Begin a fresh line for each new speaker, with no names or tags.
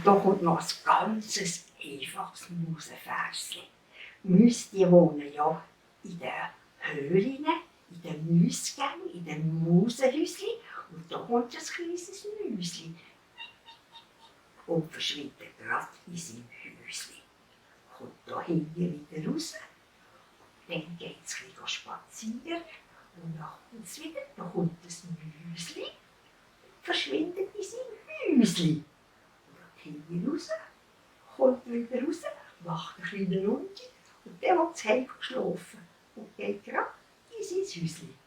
Und da kommt noch ein ganz einfaches Mausenversli. Mäuse, die wohnen ja in den Höhlen, in den Mäusgängen, in den Mausenhäuschen. Und da kommt ein kleines Mäuschen und verschwindet gerade in seinem Häuschen. Kommt da hinten wieder raus, dann geht es ein bisschen spazieren und dann kommt es wieder, da kommt das Mäuschen, verschwindet in seinem Häuschen. Und dann hinten raus, kommt wieder raus, macht eine kleine Runde und der will zu Hause schlafen und geht gerade in sein Häuschen.